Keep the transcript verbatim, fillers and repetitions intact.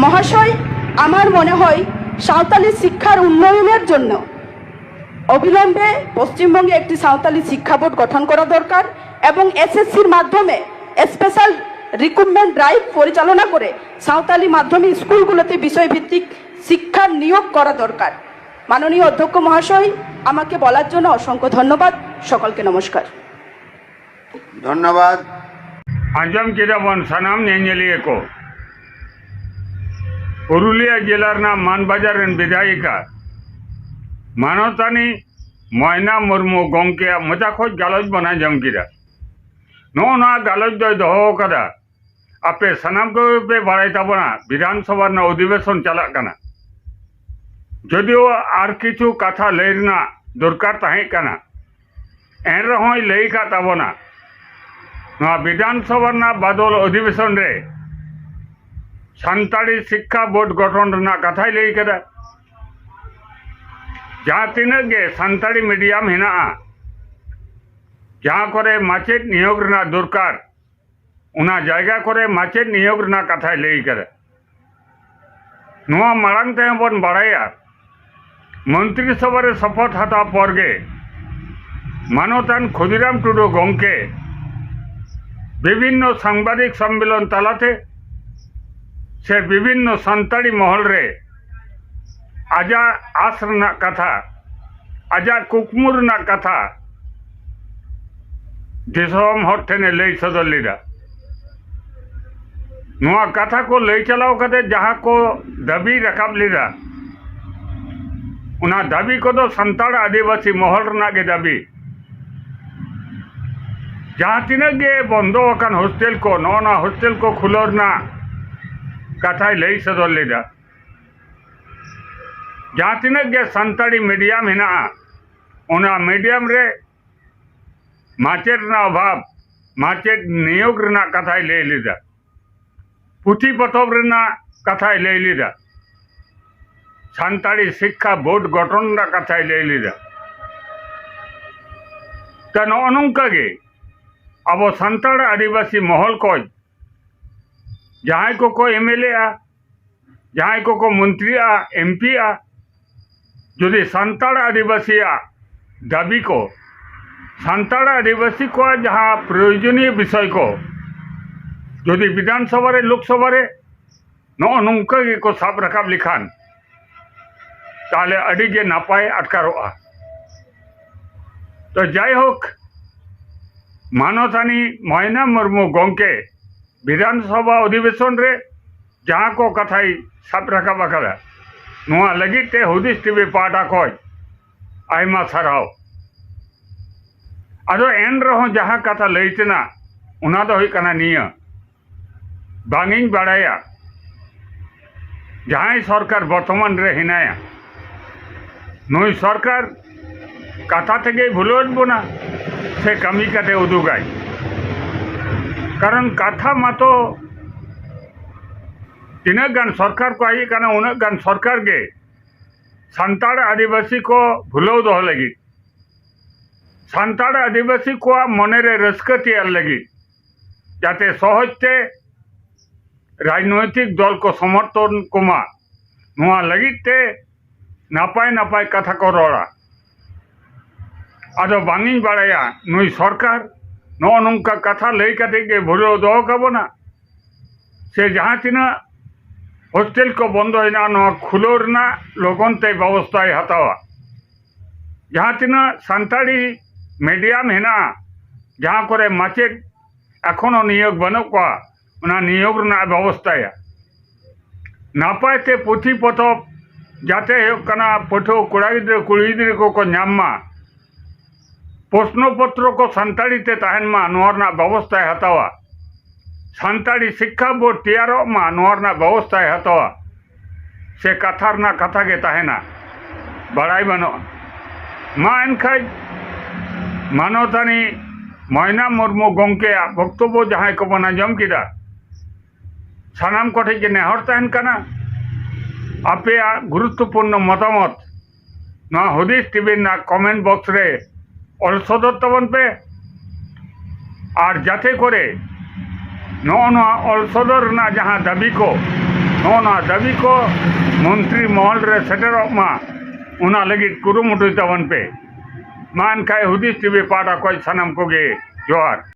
মহাশয়, আমার মনে হয় সাঁওতালি শিক্ষার উন্নয়নের জন্য অবিলম্বে পশ্চিমবঙ্গে একটি সাঁওতালি শিক্ষা বোর্ড গঠন করা দরকার এবং এসএসসির মাধ্যমে স্পেশাল রিক্রুটমেন্ট ড্রাইভ পরিচালনা করে সাঁওতালি মাধ্যমিক স্কুলগুলোতে বিষয়ভিত্তিক শিক্ষার নিয়োগ করা দরকার। মাননীয় অধ্যক্ষ মহাশয়, আমাকে বলার জন্য অসংখ্য ধন্যবাদ। সকলকে নমস্কার। ᱫᱷᱚᱱᱱᱚᱵᱟᱫ᱾ ᱟᱸᱡᱚᱢ ᱠᱮᱫᱟ ᱵᱚᱱ ᱥᱟᱱᱟᱢ ᱧᱮᱧᱮᱞᱤᱭᱟᱹ ᱠᱚ, ᱯᱩᱨᱩᱞᱤᱭᱟᱹ ᱡᱮᱞᱟ ᱨᱮᱱᱟᱜ ᱢᱟᱱᱵᱟᱡᱟᱨ ᱨᱮᱱ ᱵᱤᱫᱷᱟᱭᱤᱠᱟ ᱢᱟᱱᱚᱛᱟᱱᱤ ᱢᱚᱭᱱᱟ ᱢᱩᱨᱢᱩ ᱜᱚᱢᱠᱮᱭᱟᱜ ᱢᱚᱪᱟ ᱠᱷᱚᱱ ᱜᱟᱞᱚᱪ ᱵᱚᱱ ᱟᱸᱡᱚᱢ ᱠᱮᱫᱟ᱾ ᱱᱚᱜᱼᱚ ᱱᱚᱣᱟ ᱜᱟᱞᱚᱪ ᱫᱚᱭ ᱫᱚᱦᱚ ᱟᱠᱟᱫᱟ, ᱟᱯᱮ ᱥᱟᱱᱟᱢ ᱠᱚᱜᱮ ᱯᱮ ᱵᱟᱲᱟᱭ ᱛᱟᱵᱚᱱᱟ, ᱵᱤᱫᱷᱟᱱ ᱥᱚᱵᱷᱟ ᱨᱮᱱᱟᱜ ᱚᱫᱷᱤᱵᱮᱥᱚᱱ ᱪᱟᱞᱟᱜ ᱠᱟᱱᱟ᱾ ᱡᱚᱫᱤᱳ ᱟᱨ ᱠᱤᱪᱷᱩ ᱠᱟᱛᱷᱟ ᱞᱟᱹᱭ ᱨᱮᱱᱟᱜ ᱫᱚᱨᱠᱟᱨ ᱛᱟᱦᱮᱸ ᱠᱟᱱᱟ, ᱮᱱ ᱨᱮᱦᱚᱸᱭ ᱞᱟᱹᱭ ᱟᱠᱟᱫ ᱛᱟᱵᱚᱱᱟ᱾ ᱱᱚᱣᱟ ᱵᱤᱫᱷᱟᱱ ᱥᱚᱵᱷᱟ ᱨᱮᱱᱟᱜ ᱵᱟᱫᱚᱞ ᱚᱫᱷᱤᱵᱮᱥᱚᱱ ᱨᱮ ᱥᱟᱱᱛᱟᱲᱤ ᱥᱤᱠᱠᱷᱟ ᱵᱳᱨᱰ ᱜᱚᱴᱷᱚᱱ ᱨᱮᱱᱟᱜ ᱠᱟᱛᱷᱟᱭ ᱞᱟᱹᱭ ᱠᱮᱫᱟ᱾ ᱡᱟᱦᱟᱸ ᱛᱤᱱᱟᱹᱜ ᱜᱮ ᱥᱟᱱᱛᱟᱲᱤ ᱢᱤᱰᱤᱭᱟᱢ ᱦᱮᱱᱟᱜᱼᱟ, ᱡᱟᱦᱟᱸ ᱠᱚᱨᱮ ᱢᱟᱪᱮᱫ ᱱᱤᱭᱳᱜᱽ ᱨᱮᱱᱟᱜ ᱫᱚᱨᱠᱟᱨ, ᱚᱱᱟ ᱡᱟᱭᱜᱟ ᱠᱚᱨᱮ ᱢᱟᱪᱮᱫ ᱱᱤᱭᱳᱜᱽ ᱨᱮᱱᱟᱜ ᱠᱟᱛᱷᱟᱭ ᱞᱟᱹᱭ ᱠᱟᱫᱟ᱾ ᱱᱚᱣᱟ ᱢᱟᱲᱟᱝ ᱛᱮᱦᱚᱸ ᱵᱚᱱ ᱵᱟᱲᱟᱭᱟ, ᱢᱚᱱᱛᱨᱤ ᱥᱚᱵᱷᱟ ᱨᱮ ᱥᱚᱯᱚᱛ ᱦᱟᱛᱟᱣ ᱯᱚᱨ ᱜᱮ ᱢᱟᱱᱚᱛᱟᱱ ᱠᱷᱩᱫᱤᱨᱟᱢ ᱴᱩᱰᱩ ᱜᱚᱢᱠᱮ ᱵᱤᱵᱷᱤᱱᱱᱚ ᱥᱟᱝᱵᱟᱫᱤᱠ ᱥᱚᱢᱢᱮᱞᱚᱱ ᱛᱟᱞᱟᱛᱮ ᱥᱮ ᱵᱤᱵᱷᱤᱱᱱᱚ ᱥᱟᱱᱛᱟᱲᱤ ᱢᱚᱦᱚᱞ ᱨᱮ ᱟᱡᱟᱜ ᱟᱥ ᱨᱮᱱᱟᱜ ᱠᱟᱛᱷᱟ, ᱟᱡᱟᱜ ᱠᱩᱠᱢᱩ ᱨᱮᱱᱟᱜ ᱠᱟᱛᱷᱟ ᱫᱤᱥᱚᱢ ᱦᱚᱲ ᱴᱷᱮᱱᱮ ᱞᱟᱹᱭ ᱥᱚᱫᱚᱨ ᱞᱮᱫᱟ᱾ ᱱᱚᱣᱟ ᱠᱟᱛᱷᱟ ᱠᱚ ᱞᱟᱹᱭ ᱪᱟᱞᱟᱣ ᱠᱟᱛᱮ ᱡᱟᱦᱟᱸ ᱠᱚ ᱫᱟᱹᱵᱤ ᱨᱟᱠᱟᱵ ᱞᱮᱫᱟ, ᱚᱱᱟ ᱫᱟᱹᱵᱤ ᱠᱚᱫᱚ ᱥᱟᱱᱛᱟᱲ ᱟᱹᱫᱤᱵᱟᱹᱥᱤ ᱢᱚᱦᱚᱞ ᱨᱮᱱᱟᱜ ᱜᱮ ᱫᱟᱹᱵᱤ᱾ ᱡᱟᱦᱟᱸ ᱛᱤᱱᱟᱹᱜ ᱜᱮ ᱵᱚᱱᱫᱚ ᱟᱠᱟᱱ ᱦᱳᱥᱴᱮᱞ ᱠᱚ, ᱱᱚᱜᱼᱚ ᱱᱚᱣᱟ ᱦᱳᱥᱴᱮᱞ ᱠᱚ ᱠᱷᱩᱞᱟᱹᱣ ᱨᱮᱱᱟᱜ ᱠᱟᱛᱷᱟᱭ ᱞᱟᱹᱭ ᱥᱚᱫᱚᱨ ᱞᱮᱫᱟ᱾ ᱡᱟᱦᱟᱸ ᱛᱤᱱᱟᱹᱜ ᱜᱮ ᱥᱟᱱᱛᱟᱲᱤ ᱢᱤᱰᱤᱭᱟᱢ ᱦᱮᱱᱟᱜᱼᱟ, ᱚᱱᱟ ᱢᱤᱰᱤᱭᱟᱢ ᱨᱮ ᱢᱟᱪᱮᱫ ᱨᱮᱱᱟᱜ ᱚᱵᱷᱟᱵᱽ, ᱢᱟᱪᱮᱫ ᱱᱤᱭᱳᱜᱽ ᱨᱮᱱᱟᱜ ᱠᱟᱛᱷᱟᱭ ᱞᱟᱹᱭ ᱞᱮᱫᱟ, ᱯᱩᱛᱷᱤ ᱯᱚᱛᱚᱵ ᱨᱮᱱᱟᱜ ᱠᱟᱛᱷᱟᱭ ᱞᱟᱹᱭ ᱞᱮᱫᱟ, ᱥᱟᱱᱛᱟᱲᱤ ᱥᱤᱠᱠᱷᱟ ᱵᱳᱨᱰ ᱜᱚᱴᱷᱚᱱ ᱨᱮᱱᱟᱜ ᱠᱟᱛᱷᱟᱭ ᱞᱟᱹᱭ ᱞᱮᱫᱟ᱾ ᱛᱚ, ᱱᱚᱜᱼᱚ ᱱᱚᱝᱠᱟ ᱜᱮ ᱟᱵᱚ ᱥᱟᱱᱛᱟᱲ ᱟᱹᱫᱤᱵᱟᱹᱥᱤ ᱢᱚᱦᱚᱞ ᱠᱚ ᱡᱟᱦᱟᱸᱭ ᱠᱚᱠᱚ ᱮᱢᱮᱞᱮᱜᱼᱟ, ᱡᱟᱦᱟᱸᱭ ᱠᱚᱠᱚ ᱢᱚᱱᱛᱨᱤᱜᱼᱟ, ᱮᱢ ᱯᱤᱜᱼᱟ, ᱡᱩᱫᱤ ᱥᱟᱱᱛᱟᱲ ᱟᱹᱫᱤᱵᱟᱹᱥᱤᱭᱟᱜ ᱫᱟᱹᱵᱤ ᱠᱚ, ᱥᱟᱱᱛᱟᱲ ᱟᱹᱫᱤᱵᱟᱹᱥᱤ ᱠᱚᱣᱟᱜ ᱡᱟᱦᱟᱸ ᱯᱨᱚᱭᱳᱡᱚᱱᱤᱭᱚ ᱵᱤᱥᱚᱭ ᱠᱚ ᱡᱩᱫᱤ ᱵᱤᱫᱷᱟᱱ ᱥᱚᱵᱷᱟ ᱨᱮ, ᱞᱳᱠ ᱥᱚᱵᱷᱟ ᱨᱮ ᱱᱚᱜᱼᱚ ᱱᱚᱝᱠᱟ ᱜᱮᱠᱚ ᱥᱟᱵ ᱨᱟᱠᱟᱵ ᱞᱮᱠᱷᱟᱱ, ᱛᱟᱦᱞᱮ ᱟᱹᱰᱤ ᱜᱮ ᱱᱟᱯᱟᱭ ᱟᱴᱠᱟᱨᱚᱜᱼᱟ᱾ ᱛᱚ ᱡᱟᱭᱦᱳᱠ, ᱢᱟᱱᱚᱛᱟᱱᱤ ᱢᱚᱭᱱᱟ ᱢᱩᱨᱢᱩ ᱜᱚᱢᱠᱮ ᱵᱤᱫᱷᱟᱱ ᱥᱚᱵᱷᱟ ᱚᱫᱷᱤᱵᱮᱥᱚᱱ ᱨᱮ ᱡᱟᱦᱟᱸ ᱠᱚ ᱠᱟᱛᱷᱟᱭ ᱥᱟᱵ ᱨᱟᱠᱟᱵ ᱟᱠᱟᱫᱟ, ᱱᱚᱣᱟ ᱞᱟᱹᱜᱤᱫ ᱛᱮ ᱦᱩᱫᱤᱥ ᱴᱤᱵᱷᱤ ᱯᱟᱦᱴᱟ ᱠᱷᱚᱱ ᱟᱭᱢᱟ ᱥᱟᱨᱦᱟᱣ᱾ ᱟᱫᱚ ᱮᱱ ᱨᱮᱦᱚᱸ ᱡᱟᱦᱟᱸ ᱠᱟᱛᱷᱟ ᱞᱟᱹᱭ ᱛᱮᱱᱟᱜ, ᱚᱱᱟ ᱫᱚ ᱦᱩᱭᱩᱜ ᱠᱟᱱᱟ ᱱᱤᱭᱟᱹ, ᱵᱟᱝ ᱤᱧ ᱵᱟᱲᱟᱭᱟ ᱡᱟᱦᱟᱸᱭ ᱥᱚᱨᱠᱟᱨ ᱵᱚᱨᱛᱚᱢᱟᱱ ᱨᱮ ᱦᱮᱱᱟᱭᱟ, ᱱᱩᱭ ᱥᱚᱨᱠᱟᱨ ᱠᱟᱛᱷᱟ ᱛᱮᱜᱮᱭ ᱵᱷᱩᱞᱟᱹᱣᱮᱫ ᱵᱚᱱᱟ ᱥᱮ ᱠᱟᱹᱢᱤ ᱠᱟᱛᱮ ᱩᱫᱩᱜᱟᱭ? ᱠᱟᱨᱚᱱ ᱠᱟᱛᱷᱟ ᱢᱟᱛᱚ ᱛᱤᱱᱟᱹᱜ ᱜᱟᱱ ᱥᱚᱨᱠᱟᱨ ᱠᱚ ᱦᱮᱡ ᱟᱠᱟᱱᱟ, ᱩᱱᱟᱹᱜ ᱜᱟᱱ ᱥᱚᱨᱠᱟᱨ ᱜᱮ ᱥᱟᱱᱛᱟᱲ ᱟᱹᱫᱤᱵᱟᱹᱥᱤ ᱠᱚ ᱵᱷᱩᱞᱟᱹᱣ ᱫᱚᱦᱚ ᱞᱟᱹᱜᱤᱫ, ᱥᱟᱱᱛᱟᱲ ᱟᱹᱫᱤᱵᱟᱹᱥᱤ ᱠᱚᱣᱟᱜ ᱢᱚᱱᱮᱨᱮ ᱨᱟᱹᱥᱠᱟᱹ ᱛᱮᱭᱟᱨ ᱞᱟᱹᱜᱤᱫ, ᱡᱟᱛᱮ ᱥᱚᱦᱚᱡ ᱛᱮ ᱨᱟᱡᱽᱱᱳᱭᱛᱤᱠ ᱫᱚᱞ ᱠᱚ ᱥᱚᱢᱚᱨᱛᱷᱚᱱ ᱠᱚᱢᱟ, ᱱᱚᱣᱟ ᱞᱟᱹᱜᱤᱫ ᱛᱮ ᱱᱟᱯᱟᱭ ᱱᱟᱯᱟᱭ ᱠᱟᱛᱷᱟ ᱠᱚ ᱨᱚᱲᱟ᱾ ᱟᱫᱚ ᱵᱟᱝ ᱤᱧ ᱵᱟᱲᱟᱭᱟ, ᱱᱩᱭ ᱥᱚᱨᱠᱟᱨ ᱱᱚᱜᱼᱚ ᱱᱚᱝᱠᱟ ᱠᱟᱛᱷᱟ ᱞᱟᱹᱭ ᱠᱟᱛᱮ ᱜᱮ ᱵᱷᱩᱞᱟᱹᱣ ᱫᱚᱦᱚ ᱠᱟᱵᱚᱱᱟ, ᱥᱮ ᱡᱟᱦᱟᱸ ᱛᱤᱱᱟᱹᱜ ᱦᱳᱥᱴᱮᱞ ᱠᱚ ᱵᱚᱱᱫᱚ ᱦᱮᱱᱟᱜᱼᱟ, ᱱᱚᱣᱟ ᱠᱷᱩᱞᱟᱹᱣ ᱨᱮᱱᱟᱜ ᱞᱚᱜᱚᱱ ᱛᱮ ᱵᱮᱵᱚᱥᱛᱷᱟᱭ ᱦᱟᱛᱟᱣᱟ᱾ ᱡᱟᱦᱟᱸ ᱛᱤᱱᱟᱹᱜ ᱥᱟᱱᱛᱟᱲᱤ ᱢᱤᱰᱤᱭᱟᱢ ᱦᱮᱱᱟᱜᱼᱟ, ᱡᱟᱦᱟᱸ ᱠᱚᱨᱮ ᱢᱟᱪᱮᱫ ᱮᱠᱷᱚᱱᱳ ᱱᱤᱭᱳᱜᱽ ᱵᱟᱹᱱᱩᱜ ᱠᱚᱣᱟ, ᱚᱱᱟ ᱱᱤᱭᱳᱜᱽ ᱨᱮᱱᱟᱜ ᱵᱮᱵᱚᱥᱛᱷᱟᱭᱟ᱾ ᱱᱟᱯᱟᱭ ᱛᱮ ᱯᱩᱛᱷᱤ ᱯᱚᱛᱚᱵ ᱡᱟᱛᱮ ᱦᱩᱭᱩᱜ ᱠᱟᱱᱟ ᱯᱟᱹᱴᱷᱩᱣᱟᱹ ᱠᱚᱲᱟ ᱜᱤᱫᱽᱨᱟᱹ ᱠᱩᱲᱤ ᱜᱤᱫᱽᱨᱟᱹ ᱠᱚᱠᱚ ᱧᱟᱢ ᱢᱟ, ᱯᱨᱚᱥᱱᱚ ᱯᱚᱛᱨᱚ ᱠᱚ ᱥᱟᱱᱛᱟᱲᱤ ᱛᱮ ᱛᱟᱦᱮᱱ ᱢᱟ, ᱱᱚᱣᱟ ᱨᱮᱱᱟᱜ ᱵᱮᱵᱚᱥᱛᱷᱟᱭ ᱦᱟᱛᱟᱣᱟ᱾ ᱥᱟᱱᱛᱟᱲᱤ ᱥᱤᱠᱠᱷᱟ ᱵᱳᱨᱰ ᱛᱮᱭᱟᱨᱚᱜ ᱢᱟ, ᱱᱚᱣᱟ ᱨᱮᱱᱟᱜ ᱵᱮᱵᱚᱥᱛᱷᱟᱭ ᱦᱟᱛᱟᱣᱟ᱾ ᱥᱮ ᱠᱟᱛᱷᱟ ᱨᱮᱱᱟᱜ ᱠᱟᱛᱷᱟ ᱜᱮ ᱛᱟᱦᱮᱱᱟ, ᱵᱟᱲᱟᱭ ᱵᱟᱹᱱᱩᱜᱼᱟ᱾ ᱢᱟ ᱮᱱᱠᱷᱟᱡ ᱢᱟᱱᱚᱛᱟᱱᱤ ᱢᱚᱭᱱᱟ ᱢᱩᱨᱢᱩ ᱜᱚᱢᱠᱮᱭᱟᱜ ᱵᱚᱠᱛᱚᱵᱵᱚ ᱡᱟᱦᱟᱸᱭ ᱠᱚᱵᱚᱱ ᱟᱸᱡᱚᱢ ᱠᱮᱫᱟ, ᱥᱟᱱᱟᱢ ᱠᱚᱴᱷᱮᱱ ᱜᱮ ᱱᱮᱦᱚᱨ ᱛᱟᱦᱮᱱ ᱠᱟᱱᱟ, ᱟᱯᱮᱭᱟᱜ ᱜᱩᱨᱩᱛᱛᱚᱯᱩᱨᱱᱚ ᱢᱚᱛᱟᱢᱚᱛ ᱱᱚᱣᱟ ᱦᱩᱫᱤᱥ ᱴᱤᱵᱷᱤ ᱨᱮᱱᱟᱜ ᱠᱚᱢᱮᱱᱴ ᱵᱚᱠᱥ ᱨᱮ ᱚᱞ ᱥᱚᱫᱚᱨ ᱛᱟᱵᱚᱱ ᱯᱮ᱾ ᱟᱨ ᱡᱟᱛᱮ ᱠᱚᱨᱮ ᱱᱚᱜᱼᱚ ᱱᱚᱣᱟ ᱚᱞ ᱥᱚᱫᱚᱨ ᱨᱮᱱᱟᱜ ᱡᱟᱦᱟᱸ ᱫᱟᱹᱵᱤ ᱠᱚ, ᱱᱚᱜᱼᱚ ᱱᱚᱣᱟ ᱫᱟᱹᱵᱤ ᱠᱚ ᱢᱚᱱᱛᱨᱤ ᱢᱚᱦᱚᱞ ᱨᱮ ᱥᱮᱴᱮᱨᱚᱜ ᱢᱟ, ᱚᱱᱟ ᱞᱟᱹᱜᱤᱫ ᱠᱩᱨᱩᱢᱩᱴᱩᱭ ᱛᱟᱵᱚᱱ ᱯᱮ᱾ ᱢᱟ ᱮᱱᱠᱷᱟᱡ ᱦᱩᱫᱤᱥ ᱴᱤᱵᱷᱤ ᱯᱟᱦᱴᱟ ᱠᱷᱚᱱ ᱥᱟᱱᱟᱢ ᱠᱚᱜᱮ ᱡᱚᱦᱟᱨ᱾